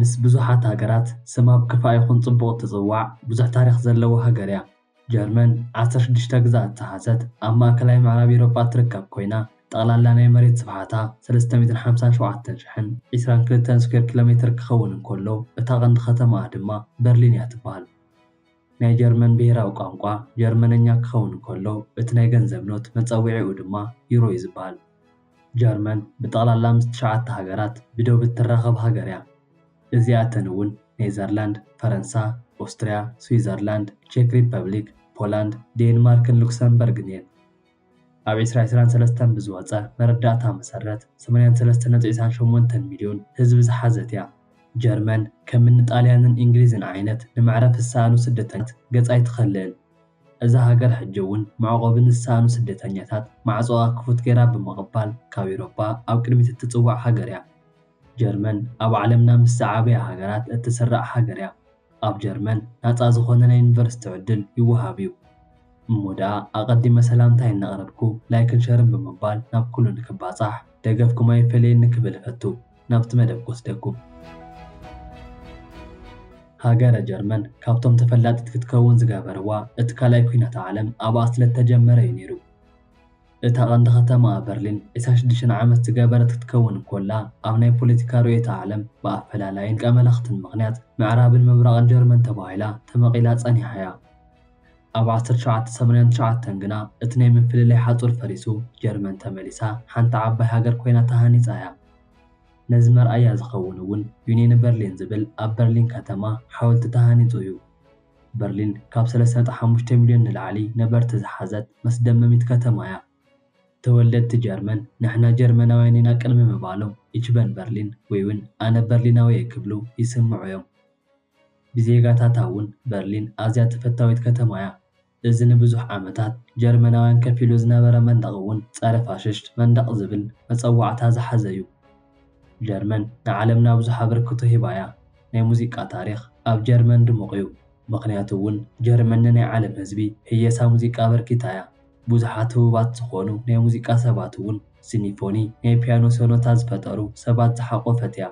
ምስ ብዙሓት ሃገራት ስማ ብክፋእ ይኹን ጽቡቕ ትጽዋዕ ብዙሕ ታሪኽ ዘለዋ ሃገር እያ። ጀርመን ዓሰርተ ሽዱሽተ ግዝኣት ዝሓዘት ኣብ ማእከላይ ምዕራብ ኤውሮጳ ትርከብ ኮይና፣ ጠቕላላ ናይ መሬት ስፍሓታ ሰለስተ ሚእትን ሓምሳን ሸውዓተን ሽሕን ዕስራን ክልተን ስኩዌር ኪሎ ሜትር ክኸውን እንከሎ፣ እታ ቀንዲ ከተማኣ ድማ በርሊን እያ ትበሃል። ናይ ጀርመን ብሄራዊ ቋንቋ ጀርመንኛ ክኸውን እንከሎ፣ እቲ ናይ ገንዘብ ኖት መጸውዒኡ ድማ ዩሮ እዩ ዝበሃል። ጀርመን ብጠቕላላ ምስ ትሽዓተ ሃገራት ብዶብ እትራኸብ ሃገር እያ። እዚኣተን እውን ኔዘርላንድ፣ ፈረንሳ፣ ኦስትርያ፣ ስዊዘርላንድ፣ ቼክ ሪፐብሊክ፣ ፖላንድ፣ ዴንማርክን ሉክሰምበርግን እየን። ኣብ ዕስራ ዕስራን ሰለስተን ብዝወጸ መረዳእታ መሰረት፣ ሰማንያን ሰለስተን ነጥቢ ዕስራን ሸሞንተን ሚልዮን ህዝቢ ዝሓዘት እያ። ጀርመን ከም እኒ ጣልያንን እንግሊዝን ዓይነት ንመዕረፊ ዝሰኣኑ ስደተኛታት ገጻ ኣይትኸልእን። እዛ ሃገር ሕጂ እውን መዕቆቢ ንዝሰኣኑ ስደተኛታት ማዕጾኣ ክፉት ገይራ ብምቕባል ካብ ኤውሮጳ ኣብ ቅድሚት እትጽዋዕ ሃገር እያ። ጀርመን ኣብ ዓለምና ምስ ዝዓበያ ሃገራት እትስራዕ ሃገር እያ። ኣብ ጀርመን ናጻ ዝኾነ ናይ ዩኒቨርሲቲ ዕድል ይወሃብ እዩ። እሞ ደኣ ኣቐዲመ ሰላምታይ እናቕረብኩ ላይክን ሸርን ብምባል ናብ ኩሉ ንክባጻሕ ደገፍኩም ኣይፈለየኒ ክብል እፈቱ። ናብቲ መደብ ክወስደኩም። ሃገረ ጀርመን ካብቶም ተፈላጢት ክትከውን ዝገበርዋ እቲ ካልኣይ ኲናት ዓለም ኣብኣ ስለ እተጀመረ እዩ ነይሩ። እታ ቀንዲ ከተማኣ በርሊን ዕስራን ሽዱሽተን ዓመት ዝገበረት ክትከውን እንኮላ ኣብ ናይ ፖለቲካ ርእዮተ ዓለም ብኣፈላላይን ቀመላኽትን ምኽንያት ምዕራብን ምብራቕን ጀርመን ተባሂላ ተመቒላ ጸኒሓ እያ። ኣብ ዓሰርተ ትሽዓተ ሰማንያን ትሽዓተን ግና እቲ ናይ ምፍልላይ ሓጹር ፈሪሱ ጀርመን ተመሊሳ ሓንቲ ዓባይ ሃገር ኮይና ተሃኒጻ እያ። ነዚ መርኣያ ዝኸውን እውን ዩኒየን በርሊን ዝብል ኣብ በርሊን ከተማ ሓወልቲ ተሃኒጹ እዩ። በርሊን ካብ ሰለስተ ነጥቢ ሓሙሽተ ሚልዮን ንላዕሊ ነበርቲ ዝሓዘት መስደመሚት ከተማ እያ። ተወለድቲ ጀርመን ንሕና ጀርመናውያን ኢና ቅድሚ ምባሎም ኢች በን በርሊን ወይ እውን ኣነ በርሊናዊ እየ ክብሉ ይስምዑ እዮም። ብዜጋታታ እውን በርሊን ኣዝያ ተፈታዊት ከተማ እያ። እዚ ንብዙሕ ዓመታት ጀርመናውያን ከፊሉ ዝነበረ መንደቕ እውን ጸረ ፋሽስት መንደቕ ዝብል መጸዋዕታ ዝሓዘ እዩ። ጀርመን ንዓለምና ብዙሕ ኣበርክቶ ሂባ እያ። ናይ ሙዚቃ ታሪኽ ኣብ ጀርመን ድሙቕ እዩ። ምኽንያቱ እውን ጀርመን ንናይ ዓለም ህዝቢ ህየሳ ሙዚቃ ኣበርኪታ እያ። ብዙሓት ህቡባት ዝኾኑ ናይ ሙዚቃ ሰባት እውን ሲኒፎኒ ናይ ፒያኖ ሶኖታ ዝፈጠሩ ሰባት ዝሓቖፈት እያ።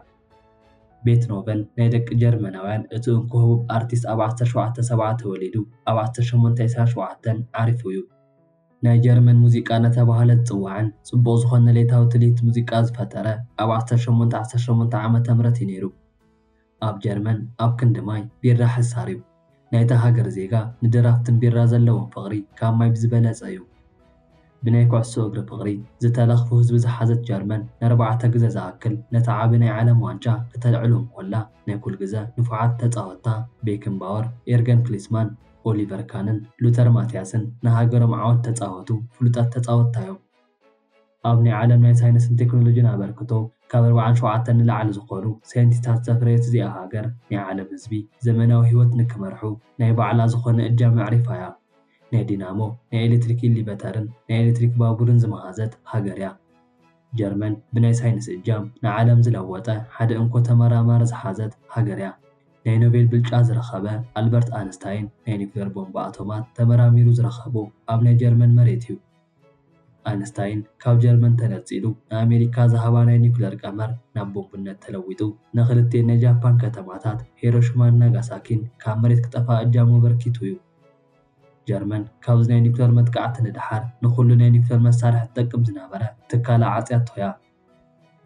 ቤትኖቨን ናይ ደቂ ጀርመናውያን እቲ እንኮ ህቡብ ኣርቲስት ኣብ ዓሰርተ ሸውዓተ ሰብዓ ተወሊዱ ኣብ ዓሰርተ ሸሞንተ ዕስራን ሸውዓተን ዓሪፉ እዩ። ናይ ጀርመን ሙዚቃ እናተባህለ ዝጽዋዕን ጽቡቕ ዝኾነ ሌታዊ ትልሂት ሙዚቃ ዝፈጠረ ኣብ ዓሰርተ ሸሞንተ ዓሰርተ ሸሞንተ ዓመተ ምህረት እዩ ነይሩ። ኣብ ጀርመን ኣብ ክንዲ ማይ ቢራ ሕሳር እዩ። ናይታ ሃገር ዜጋ ንድራፍትን ቢራ ዘለዎም ፍቕሪ ካብ ማይ ብዝበለጸ እዩ። ብናይ ኩዕሶ እግሪ ፍቕሪ ዝተለኽፉ ህዝቢ ዝሓዘት ጀርመን ንኣርባዕተ ግዘ ዝኣክል ነቲ ዓቢ ናይ ዓለም ዋንጫ ክተልዕሎ እንኮላ ናይ ኩል ግዘ ንፉዓት ተጻወትታ ቤክንባወር፣ ኤርገን ክሊስማን፣ ኦሊቨር ካንን ሉተር ማትያስን ንሃገሮም ዓወት ተጻወቱ ፍሉጣት ተጻወትታ እዮም። ኣብ ናይ ዓለም ናይ ሳይንስን ቴክኖሎጂን ኣበርክቶ ካብ ኣርባዓን ሸውዓተን ንላዕሊ ዝኾኑ ሳይንቲስታት ዘፍረየት እዚኣ ሃገር ናይ ዓለም ህዝቢ ዘመናዊ ህይወት ንክመርሑ ናይ ባዕላ ዝኾነ እጃም ኣዕሪፋ እያ። ናይ ዲናሞ፣ ናይ ኤሌክትሪክ ኢሊቨተርን ናይ ኤሌክትሪክ ባቡርን ዝመሃዘት ሃገር እያ። ጀርመን ብናይ ሳይንስ እጃም ንዓለም ዝለወጠ ሓደ እንኮ ተመራማሪ ዝሓዘት ሃገር እያ። ናይ ኖቤል ብልጫ ዝረኸበ ኣልበርት ኣንስታይን ናይ ኒኩሌር ቦምባ ኣቶማት ተመራሚሩ ዝረኸቦ ኣብ ናይ ጀርመን መሬት እዩ። ኣንስታይን ካብ ጀርመን ተነጺሉ ንኣሜሪካ ዝሃባ ናይ ኒኩሌር ቀመር ናብ ቦምብነት ተለዊጡ ንክልቲኤን ናይ ጃፓን ከተማታት ሂሮሺማን ናጋሳኪን ካብ መሬት ክጠፍኣ እጃሙ ኣበርኪቱ እዩ። ጀርመን ካብዚ ናይ ኒኩሌር መጥቃዕቲ ንደሓር ንኹሉ ናይ ኒኩሌር መሳርሒ ትጠቅም ዝነበረ ትካላ ዓጽያቶ እያ።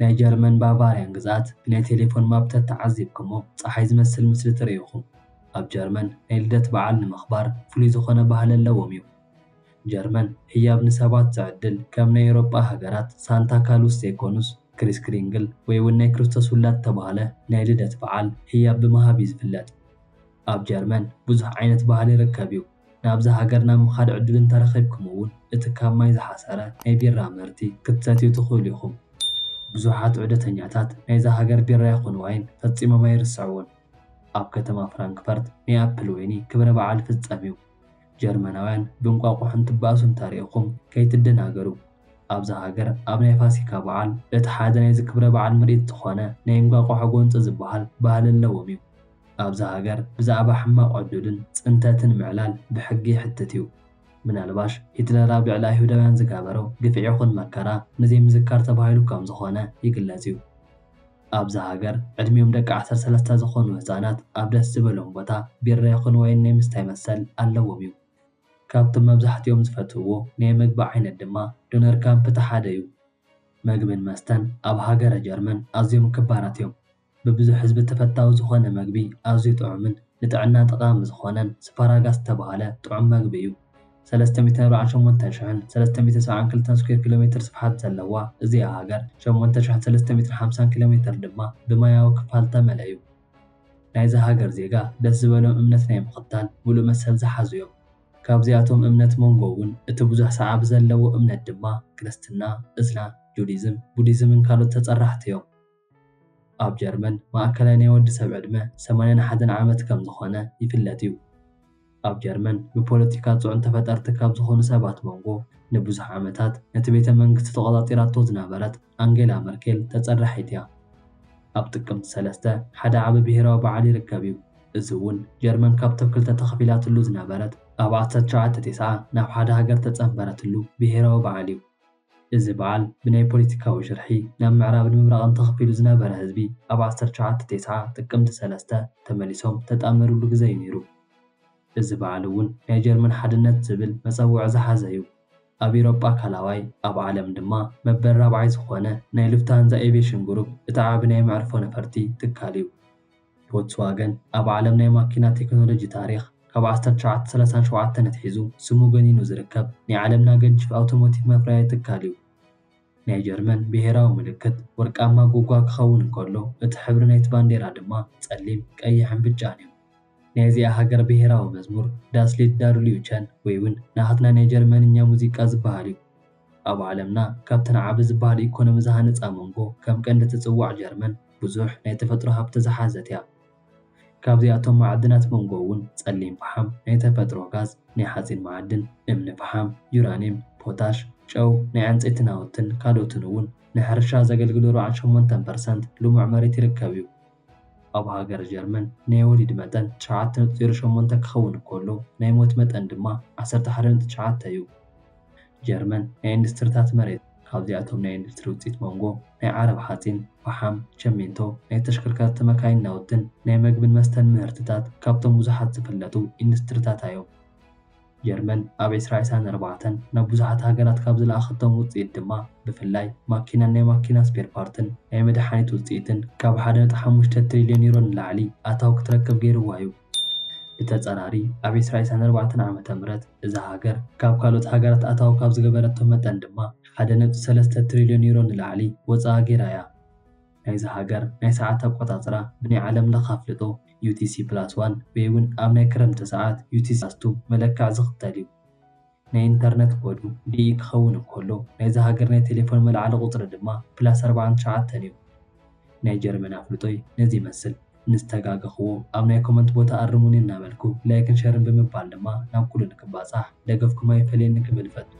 ናይ ጀርመን ባቫርያን ግዝኣት ብናይ ቴሌፎን ማፕ ተተዓዚብኩሞ ጸሓይ ዝመስል ምስሊ ትርእዩ ኢኹም። ኣብ ጀርመን ናይ ልደት በዓል ንምኽባር ፍሉይ ዝኾነ ባህሊ ኣለዎም እዩ። ጀርመን ህያብ ንሰባት ዝዕድል ከም ናይ ኤውሮጳ ሃገራት ሳንታ ካሉስ ዘይኮኑስ ክሪስ ክሪንግል ወይ እውን ናይ ክርስቶስ ውላድ ተባህለ ናይ ልደት በዓል ህያብ ብምሃብ እዩ ዝፍለጥ። ኣብ ጀርመን ብዙሕ ዓይነት ባህሊ ይርከብ እዩ። ናብዛ ሃገር ናብ ምኻድ ዕድል እንተረኺብኩም እውን እቲ ካብ ማይ ዝሓሰረ ናይ ቢራ ምህርቲ ክትሰትዩ ትኽእሉ ኢኹም። ብዙሓት ዑደተኛታት ናይዛ ሃገር ቢራ ይኹን ዋይን ፈጺሞም ኣይርስዕዎን። ኣብ ከተማ ፍራንክፈርት ናይ ኣፕል ወይኒ ክብረ በዓል ይፍጸም እዩ። ጀርመናውያን ብእንቋቑሖ እንትበኣሱ እንተሪእኹም ከይትደናገሩ። ኣብዛ ሃገር ኣብ ናይ ፋሲካ በዓል እቲ ሓደ ናይዚ ክብረ በዓል ምርኢት ዝኾነ ናይ እንቋቑሖ ጎንፂ ዝበሃል ባህሊ ኣለዎም እዩ። ኣብዛ ሃገር ብዛዕባ ሕማቕ ዕዱልን ፅንተትን ምዕላል ብሕጊ ይሕትት እዩ። ምናልባሽ ሂትለር ኣብ ልዕሊ ኣይሁዳውያን ዝገበሮ ግፍዒ ይኹን መከራ ንዘይምዝካር ተባሂሉ ከም ዝኾነ ይግለጽ እዩ። ኣብዛ ሃገር ዕድሚኦም ደቂ ዓሰርተ ሰለስተ ዝኾኑ ህፃናት ኣብ ደስ ዝበሎም ቦታ ቢራ ይኹን ወይን ናይ ምስታይ መሰል ኣለዎም እዩ። ካብቶም መብዛሕትኦም ዝፈትውዎ ናይ ምግቢ ዓይነት ድማ ዶነር ካምፕ እቲ ሓደ እዩ። ምግብን መስተን ኣብ ሃገረ ጀርመን ኣዝዮም ክባራት እዮም። ብብዙሕ ህዝቢ ተፈታዊ ዝኾነ ምግቢ ኣዝዩ ጥዑምን ንጥዕና ጠቓሚ ዝኾነን ስፓራጋስ ዝተባህለ ጥዑም ምግቢ እዩ። ሰለስተ ሚእትን ኣርባዓን ሸሞንተን ሽሕን ሰለስተ ሚእትን ሰብዓን ክልተን ስኩዌር ኪሎ ሜትር ስፍሓት ዘለዋ እዚኣ ሃገር፣ ሸሞንተ ሽሕን ሰለስተ ሚእትን ሓምሳን ኪሎ ሜትር ድማ ብማያዊ ክፋል ዝተመልአ እዩ። ናይዛ ሃገር ዜጋ ደስ ዝበሎም እምነት ናይ ምኽታል ሙሉእ መሰል ዝሓዙ እዮም። ካብዚኣቶም እምነት ሞንጎ እውን እቲ ብዙሕ ሰዓቢ ዘለዎ እምነት ድማ ክርስትና፣ እስላም፣ ጁዲዝም፣ ቡዲዝምን ካልኦት ተፀራሕቲ እዮም። ኣብ ጀርመን ማእከላይ ናይ ወዲ ሰብ ዕድመ ሰማንያን ሓደን ዓመት ከም ዝኾነ ይፍለጥ እዩ። ኣብ ጀርመን ብፖለቲካ ጽዑን ተፈጠርቲ ካብ ዝኾኑ ሰባት መንጎ ንብዙሕ ዓመታት ነቲ ቤተ መንግስቲ ተቖጻጺራቶ ዝነበረት ኣንጌላ መርኬል ተጸራሒት እያ። ኣብ ጥቅምቲ ሰለስተ ሓደ ዓቢ ብሄራዊ በዓል ይርከብ እዩ። እዚ እውን ጀርመን ካብቶም ክልተ ተኸፊላትሉ ዝነበረት ኣብ ዓሰርተ ትሽዓተ ተስዓ ናብ ሓደ ሃገር ተጸንበረትሉ ብሄራዊ በዓል እዩ። እዚ በዓል ብናይ ፖለቲካዊ ሽርሒ ናብ ምዕራብን ምብራቕን ተኸፊሉ ዝነበረ ህዝቢ ኣብ ዓሰርተ ትሽዓተ ተስዓ ጥቅምቲ ሰለስተ ተመሊሶም ተጣመሩሉ ግዜ እዩ ነይሩ። እዚ በዓል እውን ናይ ጀርመን ሓድነት ዝብል መጸውዒ ዝሓዘ እዩ። ኣብ ኤውሮጳ ካልኣዋይ፣ ኣብ ዓለም ድማ መበል ራብዓይ ዝኾነ ናይ ሉፍታንዛ ኤቪዬሽን ግሩፕ እቲ ዓቢ ናይ መዕርፎ ነፈርቲ ትካል እዩ። ቮልክስዋገን ኣብ ዓለም ናይ ማኪና ቴክኖሎጂ ታሪኽ ካብ ዓሰርተ ትሽዓተ ሰላሳን ሸውዓተን ኣትሒዙ ስሙ ገኒኑ ዝርከብ ናይ ዓለምና ገጅፍ ኣውቶሞቲቭ መፍረያይ ትካል እዩ። ናይ ጀርመን ብሄራዊ ምልክት ወርቃማ ጎጓ ክኸውን እንከሎ፣ እቲ ሕብሪ ናይቲ ባንዴራ ድማ ጸሊም፣ ቀይሕን ብጫን እዩ። ናይዚኣ ሃገር ብሄራዊ መዝሙር ዳስ ሊድ ዳር ሉቸን ወይ እውን ናህትና ናይ ጀርመንኛ ሙዚቃ ዝበሃል እዩ። ኣብ ዓለምና ካብተን ዓቢ ዝበሃል ኢኮኖሚ ዝሃነጻ መንጎ ከም ቀንዲ ትጽዋዕ ጀርመን ብዙሕ ናይ ተፈጥሮ ሃብቲ ዝሓዘት እያ። ካብዚኣቶም ማዕድናት መንጎ እውን ጸሊም ፈሓም፣ ናይ ተፈጥሮ ጋዝ፣ ናይ ሓጺን ማዕድን፣ እምኒ ፈሓም፣ ዩራኒየም፣ ፖታሽ፣ ጨው፣ ናይ ዕንጸይቲ ናውትን ካልኦትን እውን ንሕርሻ ዘገልግሉ ኣርባዓን ሸሞንተን ፐርሰንት ልሙዕ መሬት ይርከብ እዩ። ኣብ ሃገር ጀርመን ናይ ወሊድ መጠን ትሽዓተ ነጥቢ ዜሮ ሸሞንተ ክኸውን እንከሎ ናይ ሞት መጠን ድማ ዓሰርተ ሓደ ነጥቢ ትሽዓተ እዩ። ጀርመን ናይ ኢንዱስትሪታት መሬት፣ ካብዚኣቶም ናይ ኢንዱስትሪ ውፅኢት መንጎ ናይ ዓረብ ሓፂን፣ ፈሓም፣ ቸሜንቶ፣ ናይ ተሽከርከርቲ መካይን ናውትን ናይ መግብን መስተን ምህርትታት ካብቶም ብዙሓት ዝፍለጡ ኢንዱስትሪታት እዮም። ጀርመን ኣብ ዕስራ ዕስራን ኣርባዕተን ናብ ብዙሓት ሃገራት ካብ ዝለኣኸቶም ውፅኢት ድማ ብፍላይ ማኪናን ናይ ማኪና ስፔር ፓርትን ናይ መድሓኒት ውፅኢትን ካብ ሓደ ነጥቢ ሓሙሽተ ትሪልዮን ዩሮ ንላዕሊ ኣታዊ ክትረክብ ገይርዋ እዩ። ብተፀራሪ ኣብ ዕስራ ዕስራን ኣርባዕተን ዓመተ ምህረት እዛ ሃገር ካብ ካልኦት ሃገራት ኣታዊ ካብ ዝገበረቶ መጠን ድማ ሓደ ነጥቢ ሰለስተ ትሪልዮን ዩሮ ንላዕሊ ወፃኣ ገይራ እያ። ናይዚ ሃገር ናይ ሰዓት ኣቆጻጽራ ብናይ ዓለም ለኸ ኣፍልጦ ዩ ቲ ሲ ፕላስ ዋን ወይ እውን ኣብ ናይ ክረምቲ ሰዓት ዩ ቲ ሲ ፕላስ ቱ መለክዕ ዝኽተል እዩ። ናይ ኢንተርነት ኮዱ ዲ ኢ ክኸውን እንከሎ ናይዚ ሃገር ናይ ቴሌፎን መልዓሊ ቁጽሪ ድማ ፕላስ ኣርባዓን ትሽዓተን እዩ። ናይ ጀርመን ኣፍልጦይ ነዚ ይመስል። ንዝተጋገኽዎ ኣብ ናይ ኮመንት ቦታ ኣርሙኒ እናበልኩ ላይክን ሸርን ብምባል ድማ ናብ ኩሉ ንክባጻሕ ደገፍኩም ኣይፈለየኒ ክብል እፈቱ።